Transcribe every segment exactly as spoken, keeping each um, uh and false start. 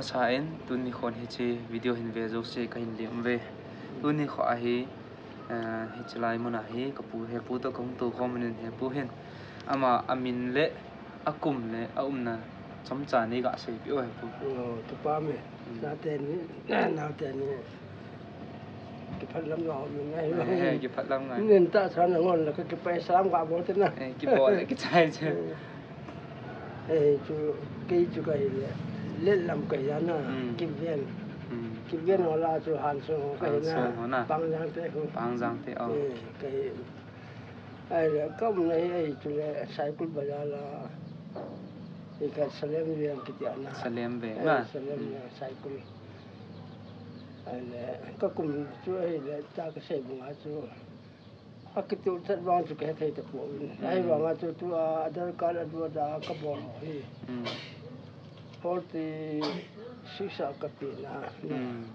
Sa in, tuni khon hiche video hin ve jouse kahin lem uve. Tuni kho ahi, eh, hiche lai mun ahi, kapu, hepu toh kahung tou khom in, hepu hin ama amin le akum le aumna chomcha nei ga seipeh o hepu. Oh, kipa me. Hmm. Naote ni, naote ni. Kipah lam ngai um ngai. Eh, kipah lam ngai. Nin tahsan ngon la ka kipah sam ka bol te na. Eh, kibol le kichai che. Eh, chu, kei chu kahi le, let lam kahi na, hmm, Kipven. Hmm. Kipven ho la chu Hansong ho kahi na. Hansong ho na. Pangjang te ho. Pangjang te, oh. Eh, kahi. Ahile, ka umna hi ahi chu le, Saikul Bazar la. Ikhat Salem Veng kiti a na. Salem Veng, eh, na? Salem, hmm, Veng, Saikul. Ahile, ka kum chu ahile, ta kasei banga chu. Akitulchet vang chu kahe thei tapon. Hmm. Ahivanga chu tua Aadhaar card a dua da kabol ho hi. Hmm. Forty six a kape na. Hmm.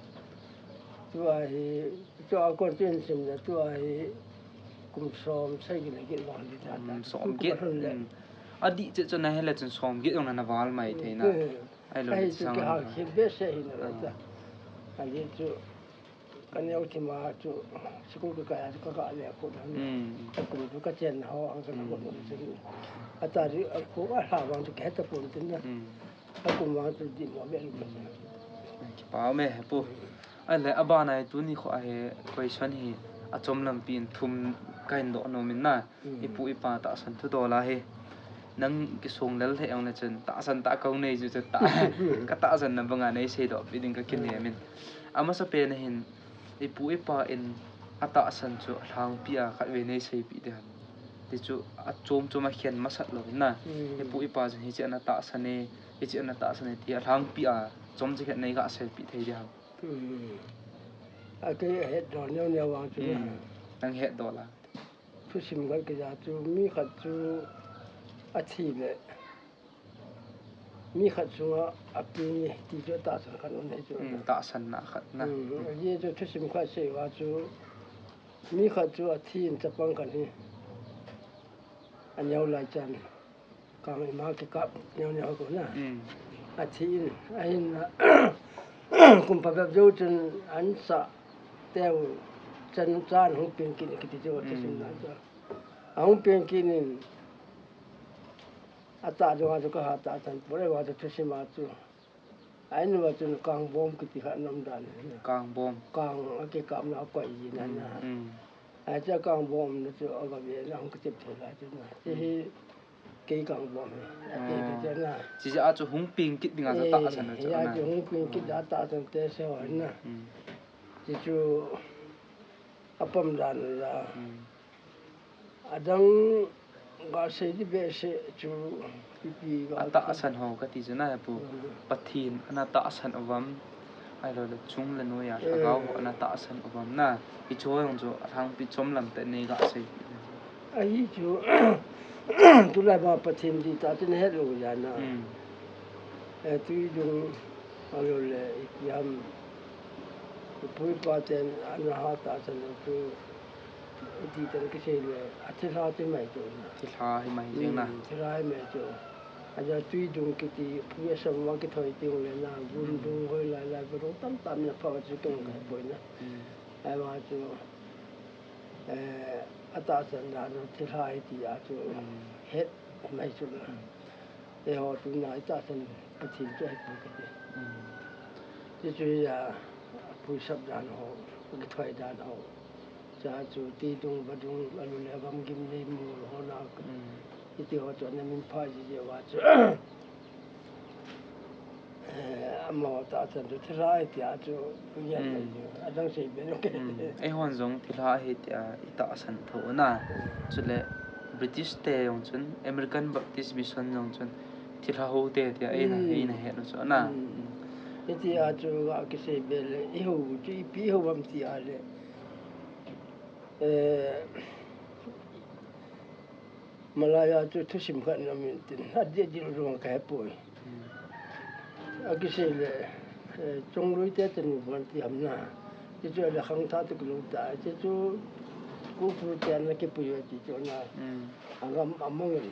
Tua hi, tua kon tin sim na tua hi kum som sei gin gin vang di ta ta. Kum som gin. Hmm. Adih chet chu nahe le chun som gin jong na val mai thei na. Hmm. Ahilou le chu sang ka ha khin be se hi na ta. Ah. Adih chu Ka neo thim a chu, school ka kai a chu ka ga le khu na. Hmm. Ka kum chu ka chen ho, ang ka, hmm, khu na chu. A ta ri, a khu a hla vang chu ka he tapon tin na. Hmm. A kum vang chu di mo be lu. Kipa me hepu. Ahile, abana hi tuni kho ahi, question hi achom lampi in thum kahin doh nom in na. Hmm. Ipu ipa tahsan thu dol ahi. Nang kisong lel thei jong le chun tahsan tah kahung nei chu chu ta, ka tahsan na banga nei seidoh pi ding ka kinem in. Amasapen a hin ipu ipa in atahsan chu alhangpi a khatvei nei seipeh ding ham. Ti chu achom chom a khen masat lou in na. Hmm. Ipu ipa chun hiche ana tahsan e, hiche ana tahsan e ti alhangpi a chomcha khat nei ga seipeh thei ding ham. Hmm. A kei a het dol neo neo vang chu na. Hmm. Nang het dol a. Thusim khat kija chu, mi khat chu athi le, mi khat sunga api ni ti chu tahsan khat um ahi chu. Hmm, tahsanna khat na. Hmm, hmm. Ajeh chu thusim khat sei uva chu, mi khat chu athi in chapang khat hi aneo lai chan. Kang ima kikap neo neo ko na. Hmm. Athi in, ahin na, kum phabep jou chun ansah teu chan chan hung peng kit kiti chu, hmm, thusim na chu. Ahung peng kit in, atah jong a chu kaha tahsan poi, ahivang chu thusim a chu. Ahin uva chun kangbom kiti khat ana um dan. Kangbom. Kang akikapna akoi ji na na. Hmm, hmm. Ahi chu kangbom na chu aga ve na hung kitep thei lai chu na. Chu hi kei kangbom hi. Ati, oh, ti chu na. Chu jeh a chu hung peng kit dinga chu, eh, tahsan a chu, hia na. Chu hung peng kit, oh, a tahsan te se ho na. Hmm, hmm. Chu chu apom dan la. Hmm. Adang ga sei di behseh chu ipi ga. Atahsan ho kati chu na hepu. Hmm. Pathen ana tahsan uvam. Ahilou le chung le noi a, eh, lhagao ho ana tahsan uvam na. Hiche ho jong chu alhangpi chom lam tah nei ga sei. Ahi chu, tulai ma Pathen dihtah chu nahet lou jeh a na. Hmm. Eh, tui dung, ahilou le, ipi ham, ipu ipa ten ana ha tahsan lou chu, iti ten kisei le, athilha chu mai chu na. Thilha hi mai jeng na. Hmm, thilha hi mai chu. Ajeh tui dung kiti, pu asam vang kithoi teng le na, gun, hmm, dung hoi lai lai, vadung tamtah min apha chu kei jong kahe poi na. Hmm. Ahivang chu, eh, atahsan dan u thilha ahi ti a chu, hmm, het mai chu na. Hmm. Eiho tuna itahsan Pathen chu ahipoi kati. Hmm. Chuchu hi a, apui sap dan ho, akithoi dan ho. Cha chu tidung vadung, ahilou le gamgim neimol ho na. Hmm. Iti ho chu ana min pha ji jeh uva chu. Eh, amaho tahsan chu thilha ahi tia chu, hmm, adang sei be lou. Hmm. Eihon jong thilha ahi tia itahsan tho u na. Hmm. Chule British te jong chun, American Baptist Mission jong chun, thilha ho te tia eina, hmm, eina het u chu na. Hmm. Hiti a chu ga kisei be le, iho chu ipi iho ham ti a le. Eh, Malaya chu thusim khat ana um in tin, adih adih lou jong kahe poi. Hmm. Akisei le, eh, chongloi te tenu bon ti ham na. Chuchu le khangthah toh kilou ta. Chuchu Kuki te ana kipui uve ti chu na. Hmm. Agam amang in.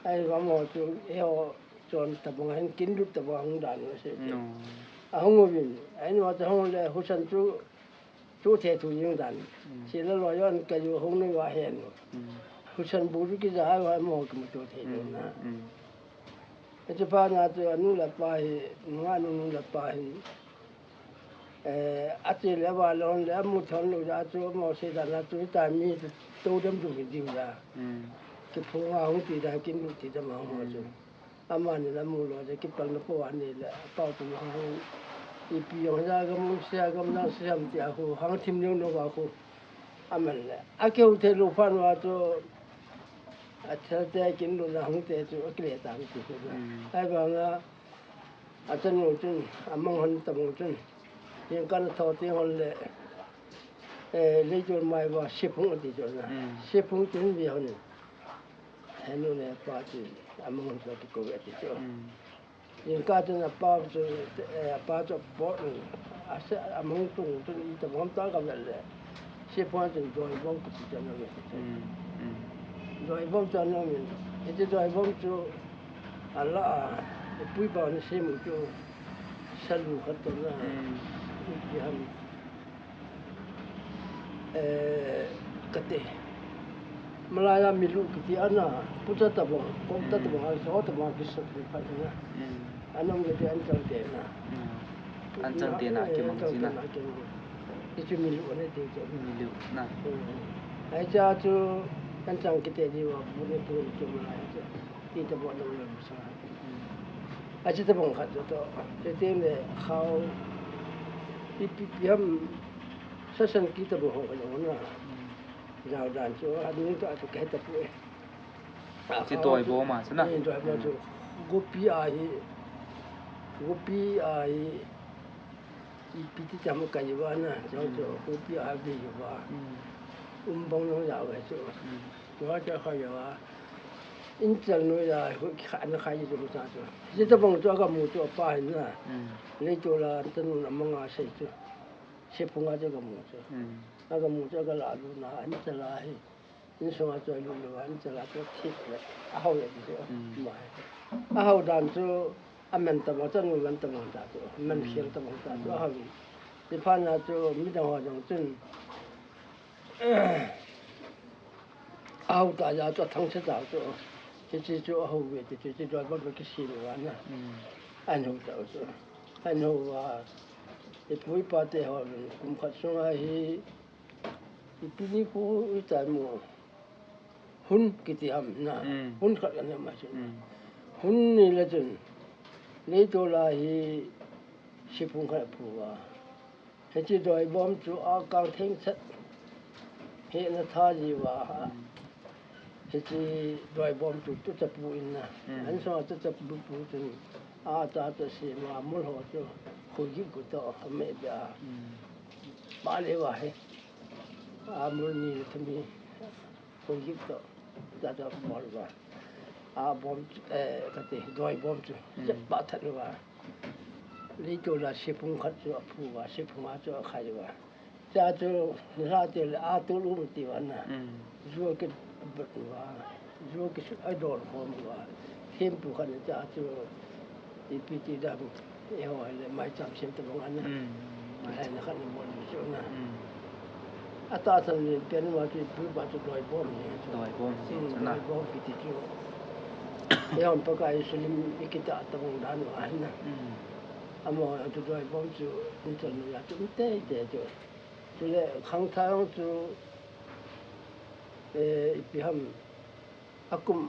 Ahivang ho chu, eiho chon tabang hin kin lut tabang hung dan u se. No. Ahung uvin, ahin vah chu hung le, husan chu, chu thei thu jing dan. Mm. Sila lo yon ka ju hung nei va hen. Mm. Husan bu chu kija ai va mo ki mu chu thei Mm. na. Mm. Achu pa na chu anu le apa hi, nga nu nu le apa hi. Eh, achi le va lon le amu thon lu ja chu mo se dan na chu ta mi to dem du ki diu ja. Mm. Ki phung a hung ti da kin du ti da ma mo chu. Mm. Amani la mu lo je kipalna po ani le, apau tu ma hang, ipi jong ja gam, sia gam, na siam ti a khu, hang thim jong no va khu. Aman le, akeu thei lou phan va chu, athel te kin lou na hung te chu, akile ta ti khu na. Mm. Ahivanga, achanu chun, amang hon tabang chun, jingkah a tho ti hon le, eh, leichol mai va, siphung ati chu na. Mm. Siphung tin vi hon. Henu le pa chu, amang hon chu kiko ve ati chu. Mm. Jingkah chun apa chu, eh, apa chu pot ni. Ase, amang tung chun i tabang ta ka ve le. Siphung chun doibom kiti chu ana ve. Mm, mm. Doibom chu ana ve. Iti doibom chu ala a, ipui pa ni semu chu salu khat to na. Mm. Ipi ham. Eh, kati. Malaya milu kiti ana, pucha tabang, komta Mm. tabang, so tabang kisat ni phat na. Mm. Anam kiti anchang te na. Mm. Anchang te na, eh, kimang anchang si na. Te na kimang. Ichu milu ane te chu. Milu na. Mm. Ai cha chu anchang kiti di va, bu ne bu chu malaya chu. Ti tabang na le sa. Mm. Achi tabang khat to. Te te ne khau. Ipi pi ham. Sasan kiti bou ho ka jong na. Mm. Jao dan chu, a ding chu a chu ka he tapoi. Chi doibom a chu na. Ni doibom chu. Mm. Gopi a hi, gopi a hi, ipi ti tam ka ji va na. Jao chu, Mm. gopi a vi ji va. Mm. Um bang jong jao ve chu. Mm. Chu a chu kha ji va. In chal nu ya, hu kha na kha ji chu sa chu. Chi tabang chu a ka mu chu a pa hin na. Mm. Leichol a tanu na manga sei chu. Siphung a chu ka mu chu. Mm. A ka mu chu a ka la lu na, an chala hi. Insung a chu a lu lu, an chala chu thik le. A hau ya chu. Mm. Ma. A hau dan chu, a man tabang, chanu man tabang ta chu. Man Mm. khel tabang ta chu, a hau. Ti pha na chu, midang ho jong chun. A hau ta ya chu, thang se ta chu. Hichi chu a hau ve ti chu, chi doi bang ka kisi lu na. Mm. An hau ta chu. An hau va. Ipu ipa te ho, kum khat sunga hi, ipi ni khu i tai mo. Hun kiti ham na. Mm. Hun khat kan ma chun. Mm. Hun ni le chun. Leichol a hi siphung khat phu va. Hichi doibom chu a kang theng chat. He na tha ji va. Mm. Hichi doibom chu tu chapu in na. Mm. An so tu chapu pu chun. A ta ta si ma mul ho chu. Khu ji ku to me bia. Mm. Ba le va he. A mul ni le thum hi. Khu ji to. Ta ta bol va. A bom chu, eh, kati, doibom chu. Mm. Jep ba that va. Leichol a siphung khat chu a phu va, siphung a chu a khai va. Cha chu, ni la te le a tu lu ti va na. Mm. Ju a ki bat va. Ju a ki sut a dol khom va. Thempu khat ni cha chu, ipi ti dam, e ho le mai cham sem tabang ana. Mm. Mai Lai cham. Na khat ni bol ni chu na. Mm. A tahsan ni pen ma chu ipi ba chu doibom ni chu. Doibom ni Mm, chu na. Doibom kiti chu. E hon Pakai Jesu lim i kita tabang dan va na. Mm. Amo a chu doibom chu, in chan nu ya chu, um tei tei chu. Chule khangthah jong chu, eh, ipi ham, akum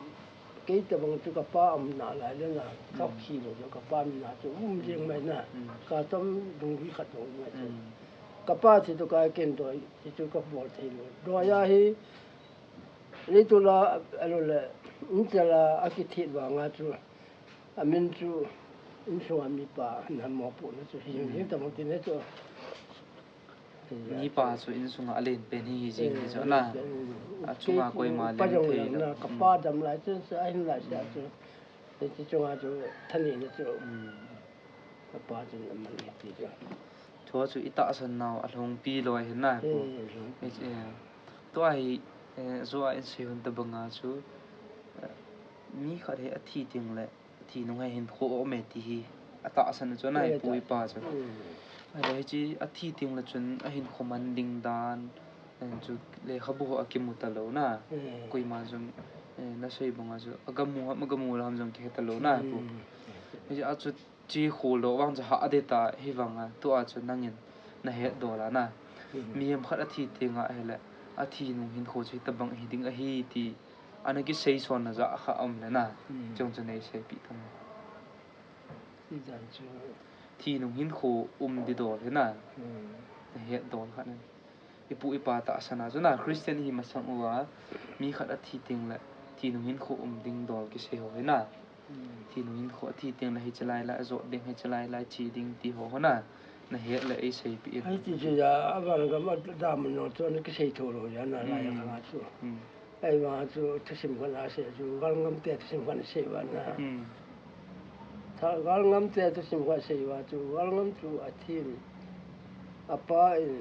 kei tabang chu kapa umna lai le na, ka Mm. khi lo chu kapa umna chu, um jing mai na, Mm. ka tam dungjui khat jong mai chu. Mm. Kapa thi to ka ken doi, ti chu ka bol thei lo. Doi a hi, Leichol a, a lo le, in chala a kithit vanga chu, a min chu, insunga mipa, na mo pu na chu, hi, Mm. hi ta mo ti na chu. Mipa chu insunga a len pen hi, hi jing hi chu Eh, na. pen. A chunga Kei koima pa len jong thei lang lo. Na, ka Mm. pa dam lai chu, sa hin lai sa chu. Te chu chunga chu, thani na chu. Mm. Ka pa chun a man hi ti chu. Thua chu i tahsan nau a lhungpi loi hin na, pu. Eh, lhungpi. Eh, eh. Tua hi, eh, zua in sei hun tabanga chu, eh, mi khat hi a thi ting le, a thi nung hi hin kho o me ti hi. atahsan chu na, eh, ipu ipa chu. Ahile hiche athi teng le chun ahinkho man ding dan, eh, chu lekhabu ho akimu talou na. Koima jong, eh, nasei banga chu agamu ham, agamu lou ham jong kihe talou na, pu. Hiche a chu che khol doh vang chu hah ding ta hivanga, tua chu nangin nahet dol a na. Mihem khat athi teng ahile, athi nung hinkho chu hitobang hiding ahi ti ana kisei son na ja kha um le na. Chong chu nei seipeh tan. Thi nung hinkho um ding dol hi na. Nahet dol kha na. Ipu ipa tahsan a chu na, Christian ihi masang uva, mi khat athi teng le, thi nung hinkho um ding dol kisei ho hi na. Thi nung hinkho athi teng le hiche lai lai, ajot ding hiche lai lai, che ding ti ho ho na. Nahet le eiseipeh in. Hiche chu ja, avan gam a dam no chu ana kisei tho lou ja na lai kha chu. Ahivang chu thusim khat asei chu, galngam te thusim khat asei uva na. Tha, galngam te thusim khat asei uva chu, galngam chu athin, apa in,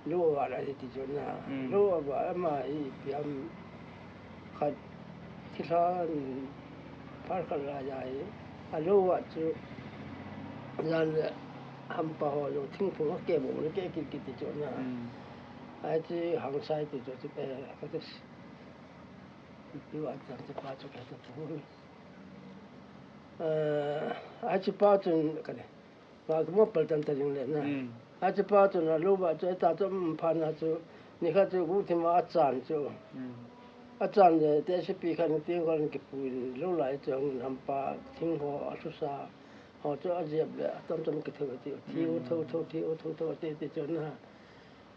lou avat ahi ti chu na. Lou avat ama hi ipi ham khat thilha phat khat lai ahi. Alou avat chu jan le hampa ho jong thingphung akeh bou le keh kit kit ti chu na. Ahi chu hangsan ti chu, eh, kati. Ipi uva chang chu pa chu kati. Eh, ahi chu pa chun kati. Ba kamo pal tan ta jing le na. Ahi chu pa chun alou avat chu, eh, ta chu, um, phat na chu, nikhat chu guhthim a achan chu. Achan le, te sipi khat in tengkol in kipui lou lai chu, hampa thing ho, athusa ho chu ajep le, atam tam kitho ti, thi u tho tho, thi u tho tho ti, ti chu na.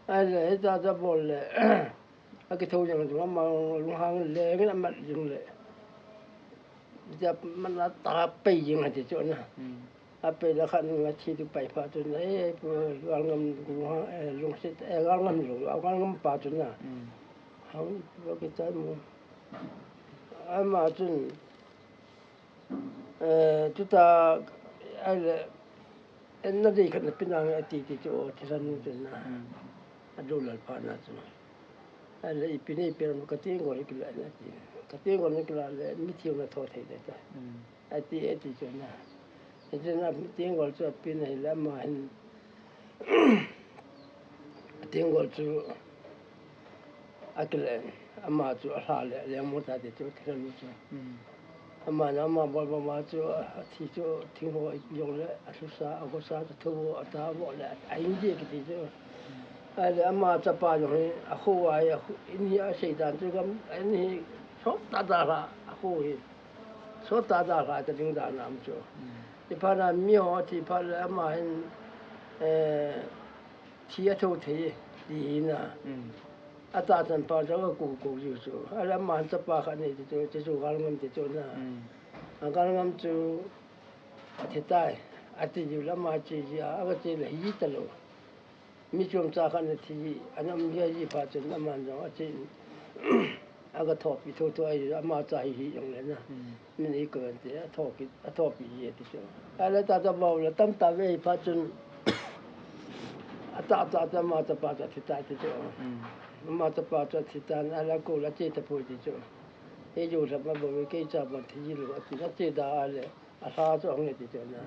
Ahile, hita chu abol le, akitho jeng chu, ama lunghang lengin amat jing le. Jep man a ta pei jing ati chu na. Apei le khat in athi tu pai phat chun, eh, pu, galngam, eh, lungset, eh, galngam lou, galngam pa chu na. Hang, lo kichai mo. Ama chun, eh, tuta, ahile, eh, nadei khat napeh nange ati ti chu, o, thisan ni chu na. Adou lal phat na chu. Ahile, ipi nei pe lam, ka tengkol nei kila le ati. Ka tengkol nei kila le, mithi u natho thei le ta. Ati, ati chu na. Ati na, tengkol chu apen ahile ama hin, tengkol chu akile, ama chu alha le, lengmo ta ti chu, thilha lu chu. Ama na ama bol bol ma chu, athi chu, thing ho jong le, athusa, agosa chu, tho, ata, vo le, ahin je kiti chu. Ahile ama chapa jong hi, akho a hi, akho, in hi asei dan chu gam, in hi, sot ta ta lha, akho hi. Sot ta ta lha ta ding dan a um chu. Ti phat na mi ho thi phat le ama hin, eh, thi atho thei ti hi na. Atahsan pa chu aga ko ko jiu chu. Ahile ama hin chapa khat nei ti chu, ti chu galngam ti chu na. A galngam chu athi tai. Ati jiu le ama che ji a, aga che le hi talou. Mi chom cha khat ana thi, ana um hi, hi phat chun aman jong ache in, aga thopi tho tho ahi, ama cha hi hi jong le na. Min i ko ante, athopi, athopi hi ati chu. Ahile ta ta bou le tam ta ve hi phat chun, ata ta ta ama chapa chu athi tai ti chu. Ama chapa chu athi tan, ahile ko le ache tapoi ti chu. Ei jo lhap ma bou ve, kei cha ban thi lou ati, ache da ahile. Alha chu ahung e ti chu na.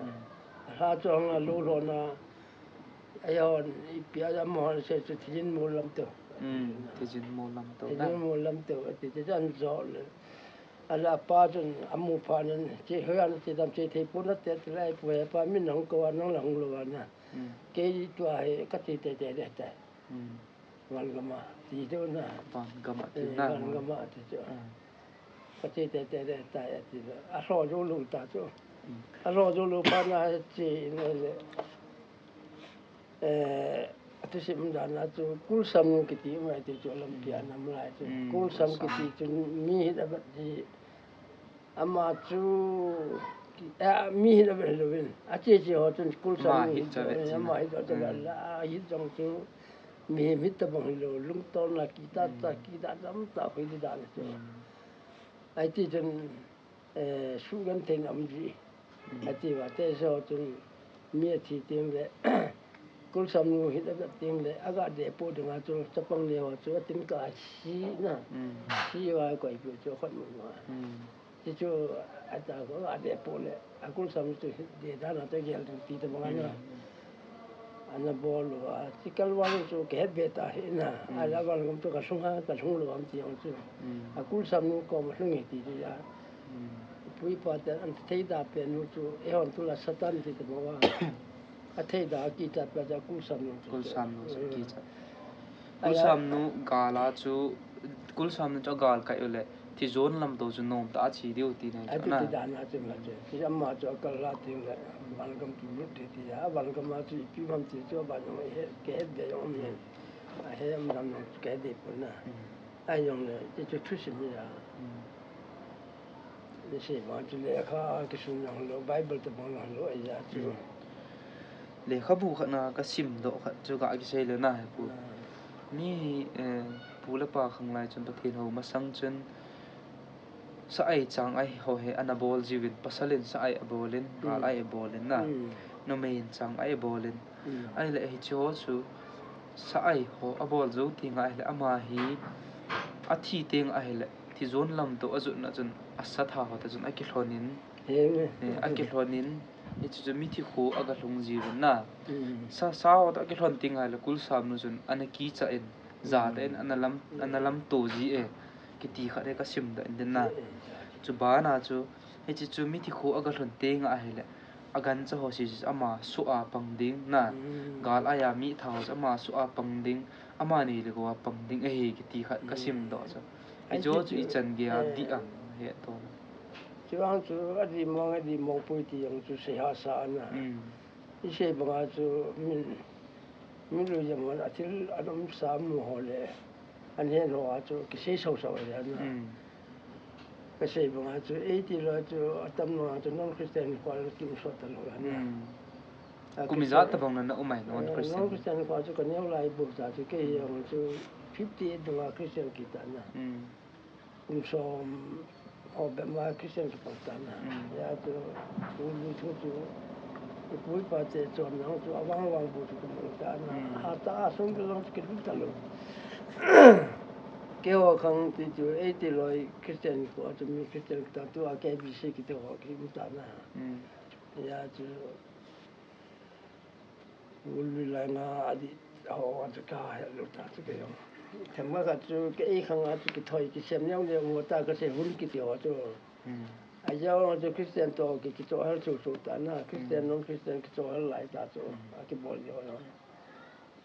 Alha chu ahung a lou lou na. Ahi hon, ipi a, amaho sei chu thijin mol lam tou. Thijin mol lam tou na. Thijin mol lam tou, ati chu an jo le. Ahile apa chun amu phat in, che hoi an che dam che thei pon nate, te lai pu he pa min hung kou a, nang la hung lou a na. Kei tua hi ka che tei tei le tai. Van gam a ti chu na. Van gam a ti na. Van gam a ti chu. Ka che tei tei le tai ati le. Alho jou lou ta chu. Alho jou lou phat na che in le. Eh, athusim dan a chu kulsam kiti um e ti chu lampi a nam lai chu. Kulsam kiti chu mi hi da bat ji. Ama chu, eh, mi hi da bat louvin. Ache che ho chun kulsam mi hi da bat, ama hi da bat la, hi jong chu. Mihem hitobang hilou, lungtolna kidang, kidang, dam ta, koi dang chu. Ahi ti chun, eh, suhgentheina um ji. Ahi ti va, te so chun, mi athi teng le, kulsam nu hi da teng le, aga deh po ding a chu, chapang le ho chu, atin ka si na. Si va koi pi chu, khot mu ma. Hichu, ata ko, ade pole. Akulsam chu, de dan a te gel ding ti te bang ana. Hmm. Ana bol uva. Chikal vang chu, ke het be ta hi na. Hmm. Ala vang kum chu ka lhung a, ka lhung lou ham ti jong chu. Hmm. Akulsam nu kom lhung hi ti chu ya. Hmm. Pu ipa te an thei da pen nu chu, eihon tu la Satan ti te bang a. Athei da, akichat pa chu akulsam nu chu. Kulsam nu chu, mm, kichat. Aya. Kulsam nu gal a chu, kulsam nu chu agal kai u le, thijon lamto chu nom tah a che diu ti nei chu na. Ati dan a chu ma chu. Ti ama chu akal la ti le, van gam chu lut ti ti a, van gam a chu ipi ham ti chu, van gam he, ke het de jong um e. A he am dam jong ke de pon na. Mm. Ai jong le, ti chu thusim ni a. Mm. Ni sei bang chu lekha kisim jong lou, Bible te bang jong lou, ahi a chu. Hmm. Lekhabu khat na kasim doh khat chu ka kisei le na he pu. Hmm. Mi, eh, pu le pa khang lai chun Pathen hou masang chun sa ai chang ai ho hi ana bol jiuvin, pasal in sa ai abol in, gal ai abol in na. Hmm. Numei in chang ai abol in. Hmm. Ahile hiche ho chu sa ai ho abol jou teng ahile ama hi athi teng ahile thijon lamto ajotna chun asa tha ho ta chun akilhon in, eh, akilhon in, hichu chu mithi kho aga lhung jiuvin na. Hmm. Sa, sa ho ta akilhon teng ahile kulsam nu chun ana kicha in, ja ta in, hmm, ana lam, ana lamto ji e, kiti khat hi kasim doh in tin na. Hmm. Chu bana chu, hiche chu mithi kho aga lhon teng ahile, agancha ho si ama soh a pang ding na. Hmm. Gal ai a mi tha ho ama soh a pang ding, ama nei le gou a pang ding ahi kiti khat kasim doh chu. Hmm. Hiche ho chu ichan gei a, eh, dih am, he to. Chuvang chu adih mong, adih mong poi ti jong chu seihah sa na. Hmm. Isei banga chu min, min lui jam hon athil an um sa mu ho le. An hen ho a chu kisei sau sau ahi na. Hmm. Kasei banga chu, eiti loi chu atam loi chu non-Christian kho a kim sot ta lou ahi na. Hmm. A kum ijat tabang na na um ai non-Christian. Eh, non-Christian kho a chu kaneo lai bu ta chu kei hi jong chu fifty eight dunga Christian kiti na. Hmm. Kum som ho bep ma Christian kipang ta na. Hmm. Hijeh a chu, kum li thu chu, ipu ipa te chon jong chu, avang vang bu chu kimu ta na. Hmm. Hatah a sung chu jong chu kilut ta lou. Keiho khang ti chu, eiti loi Christian kho a chu mi Christian kita tu a K B C kiti ho kimu ta na. Hmm. Hijeh a chu, Ul lai nga adih ho a chu kahe lou ta chu kei jong. Themkhat chu kei khang a chu kithoi kisem jong le mo ta kasei hun kiti ho chu. Hmm. Ajeh chu Christian to ki, kichohel chu chu ta na, Christian, hmm, non-Christian kichohel lai ta chu. Hmm. Akibol jong jong.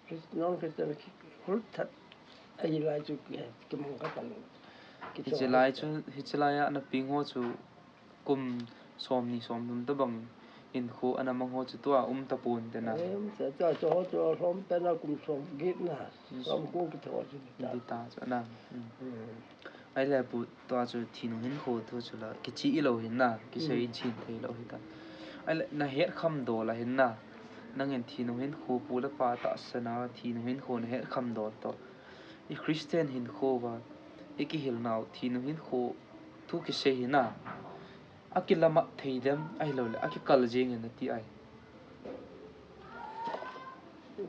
Chris-, non-Christian ki, hul that ahi lai chu ki, kimang kha ta lou. Hiche lai chu, hiche lai a ana peng ho chu Kum somni somthum tabang hinkho ana mang ho chu tua um tapon te na. Em, tua, tua, tua, tua, som pen a kum som get na, hmm, som ko kiti ho chu ta. Ti ta chu na. Hmm. Hmm. Ahile pu tua chu thinung hinkho thu chu la, kichih lou hin na, kisei, hmm, chin thei lou hi ta. Ahile na het kham dol a hin na, nangin thinung hinkho pu le pa tahsan a, thinung hinkho na het kham dol toh. I Christian hinkho va, i kihil nau, thinung hinkho thu kisei hi na. Akilamat thei dem, ahilou le, akikal jing in ati ai.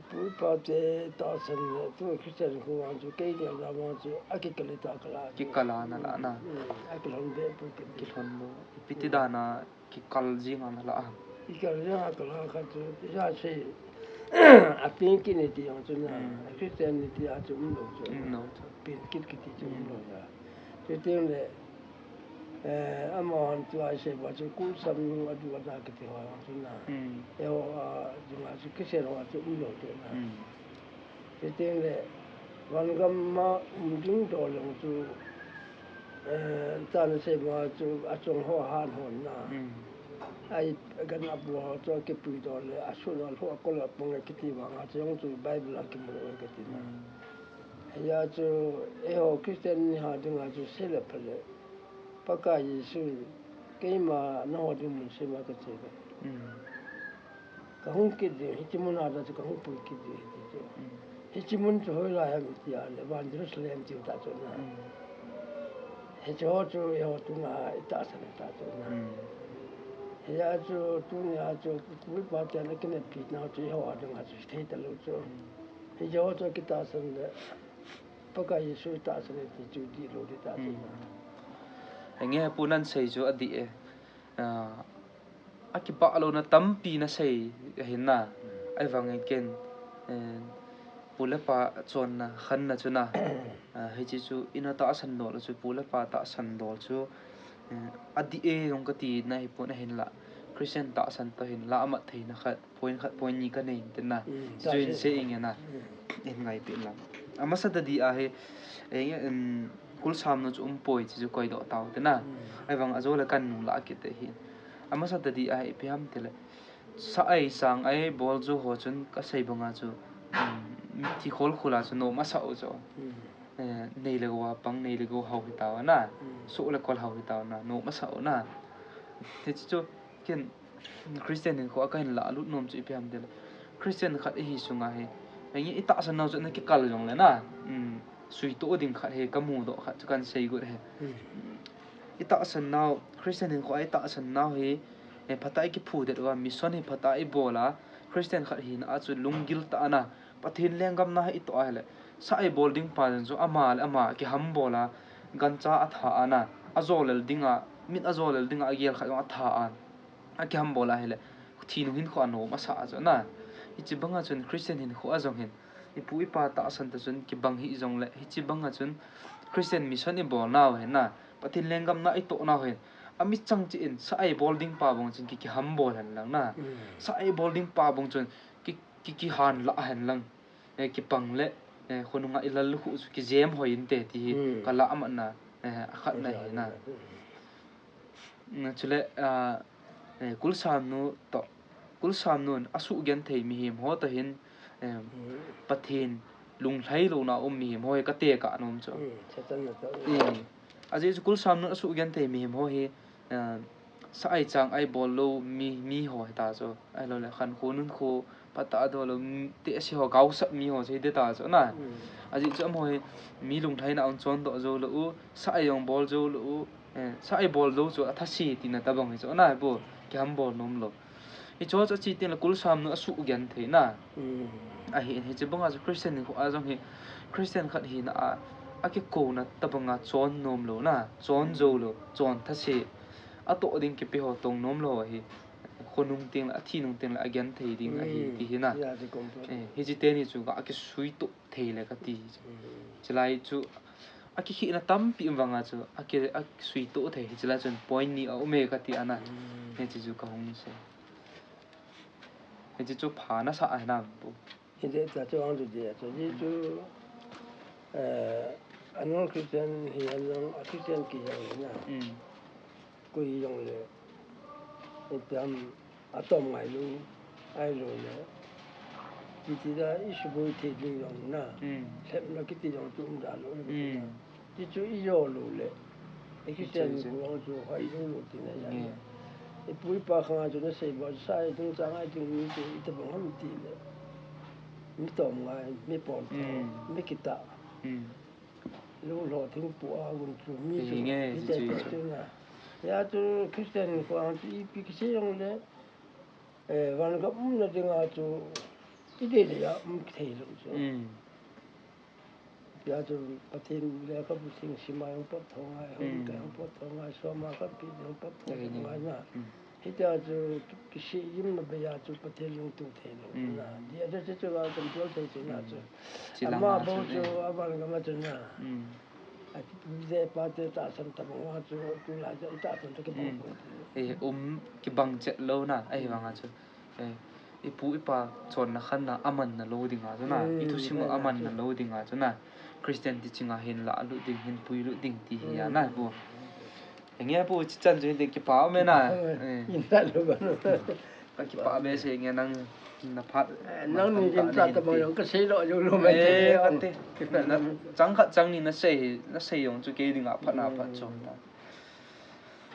Pu ipa te tahsan le, tu Christian kho vang chu, kei gel a vang chu, akikal ta kal a. Kikal a na la na. Hmm, akilhon be pu kiti. Kilhon lo. Ipi ti dan a kikal jing a na la a. Ikal jing a kal a khat chu, ija sei, a peng kit ni ti jong chu na, hmm, Christian ni ti a chu um lou chu. Um lou chu. Peng kit kiti chu um lou ya. Chuteng le, eh, amahon tua isei bang chu kulsam nu adu ada kiti ho chu na. Hmm. Eiho, ah, dinga chu Christian ho chu um lou chu na. Hmm. Chuteng le, van gam a um ding dol jong chu, eh, tah nasei bang chu achung ho ahan hon na. Hmm. Ai, gan abu ho chu akipui dol le, asut dol ho akol apang le kiti vang a chu jong chu Bible a kimu lou kati na. Hmm. Hijeh a chu, eiho Christian ni ha dinga chu sei le pha le, Pakai Jesu, keima nangho ding mun seima kache ve. Hmm. Kahung kit ding, hiche mun a chu kahung pui kit ding, hiti chu. Hmm. Hiche mun chu hoilai ham iti a le, van Jerusalem tiu ta chu na. Hmm. Hiche ho chu, eiho tuna, itahsan ta chu na. Hmm. Hijeh a chu, tunia chu, pu ipa ten akineppi nau chu, eiho a dinga chu, thei ta lou chu. Hmm. Hiche ho chu, kitahsan le, Pakai Jesu tahsan e ti chu dihlou ding ta chu. Hmm. Henge pu, nan sei chu adih e. Ah, akipah louna tampi na sei ahin na. Ahivangin ken, eh, pu le pa chonna khanna chu na. Ah, hiche chu ina tahsan dol chu, pu le pa tahsan dol chu, eh, adih e jong kati na hipon, ahinla Christian tahsan toh hin la amat theina khat, point khat, point ni kanei inte na. Mm, chu hin sei inge na. Mm. Hin ngaipi lang. Amasa tadi a hi, eh, em, kulsamnu chu umpoi, chu chu koidoh tau te na. Mm. Ahivang ajo le kan nung la kit te hi. Amasa tadi a hi ipi ham tile, sa-ai sang-ai bol jou ho chun kasei banga chu, um, thi khol khol a chu nom asah u chu. Mm. Eh, nei le gou a pang, nei le gou hao hi tau na. Mm. Soh le kol hao hi tau na, nom asah u na. Hiche chu ken Christian hinkho a kahin lalut nom chu ipi ham tile, Christian khat ihi sunga hi, henge itahsan nau chu ana kikal jongle na, um, suitoh ding khat hi kamudoh khat chu kan sei got hi. Mm. Itahsan nau, Christian hinkho a itahsan nau hi, eh, phatah a ikiphudet uva, mission hi phatah a ibol a, Christian khat hina a chu lunggil tah a na, Pathen lenggam na hi itoh a hile, sa-ai bol ding pa jong chu ama le ama kihambol a, gancha atha a na, ajolel dinga, mit ajolel dinga agel khat jong atha a, akihambol a hile, thi nung hinkho a nom asah a chu na. Hiche banga chun Christian hinkho a jong hin, ipu ipa tahsan toh chun kibang hih jongle, hiche banga chun Christian mission ibol nau hin na, Pathen lenggam na itoh nau hin, amichang cheh in sa-ai bol ding pa bang chun ki, kihambol hen lang na. Mm. Sa-ai bol ding pa bang chun ki, ki, kihan la hen lang. Eh, kipang le, eh, khonunga ilal khu chu kijem hoi inte ti hi, mm, kala amatna, eh, akhatna hi na. Mm. Mm, chule, ah, eh, kulsamnu toh, kulsamnun asugenthei mihem ho toh hin, eh, mm, Pathen lunglhai louna um mihem ho hi katekah nom chu. Mm, Satan na toh. Eh, ajeh chu kulsamnun asugenthei mihem ho hi, eh, sa-ai chang-ai bol lou mi, mi ho hita chu. Ahilou le, khankho nunkho phatah a doh lou, m-, tehse ho gaosap mi ho chu hita chu na. Mm. Ajeh chu amaho hi mi lunglhaina a chondoh jou lou u, sa-ai jong bol jou lou u, eh, sa-ai bol jou chu athase tina tobang hi chu na, ipu, kihambol nom lou. Hiche chu ache teng le kulsamnu asugenthei na. Mm. Ahi, hiche banga chu Christian hinkho a jong hi, Christian khat hina a, akikouna tobanga chon nom lou na, chon jou lou, chon thase. Atoh ding kipe ho tong nom lou ahi. Khonung teng le, athi nung teng le agenthei ding ahi, mm, ti hi na. Ya, ti kom tu. Eh, hiche teni chu ga kisuitoh thei le kati. Mm. Chulai chu akikhehna tampi um vanga chu aki, akisuitoh thei, hichelai chun point ni aume kati ana. Mm. Hiche chu kahung sei. Hiche chu pha nasa ahi na pu. Hiti ta chu ang chu dia chu, ji chu, eh, a non-Christian hi a non, a Christian kiti jong na. Mm. Koi jong le, itam atom ngailu, ahilou le, kiti da isuboi thei ding jong na. Mm. Lhepna kiti jong chu um da lou. Mm. Ti chu ijo lou le. I Christian chu, chu, khu ang chu hoi lou lou tina ya. Mm. Ipu ipa khang a chu nasei bou sa-ai ding chang-ai ding mi chu itobang ham ti le. Mi tom ngai, mi pon, mm, mi kitah. Mm. Lou lou thing pu a gun chu mi chu. Hi nge, hiti chu, chu, chu na. Ya chu Christian khu ang chu ipi kisei jong le. Eh, van gam umna dinga chu, idei dei a um thei lou chu. Mm. Tia chu Pathen lekhabu theng sima jong phat thou ngai, hon, mm, kai jong phat thou ngai, soma khat pi jong phat thou ngai na. Mm. Hitia chu kisei jim na beya chu Pathen lungtup thei lou, mm, na. Dia chu chu chu la control thei chu na, mm, chu. Ama bou chu, aban gam a chu na. Mm. Ati pu te pa te tahsan tabang a chu, tulai chu tahsan ta kibang. Mm. Eh, um, kibang chet lou na, ahivanga chu. Eh, ipu ipa chonna khanna amanna lou dinga chu na, mm, ithusim amanna lou dinga chu na, Christian teaching a hin lalut ding, hin puilut ding ti hi a na, mm, pu. Henge pu, chichan chu hin ding kipa ume na. Eh. In ta lou ba no. Ka kipa be se nge nang na phat. Eh, nang ni jin ta ta bang jong ka sei lou jou lou mai. Eh, ate. Na, chang khat chang ni nasei, nasei jong chu kei dinga phat na phat chu ta.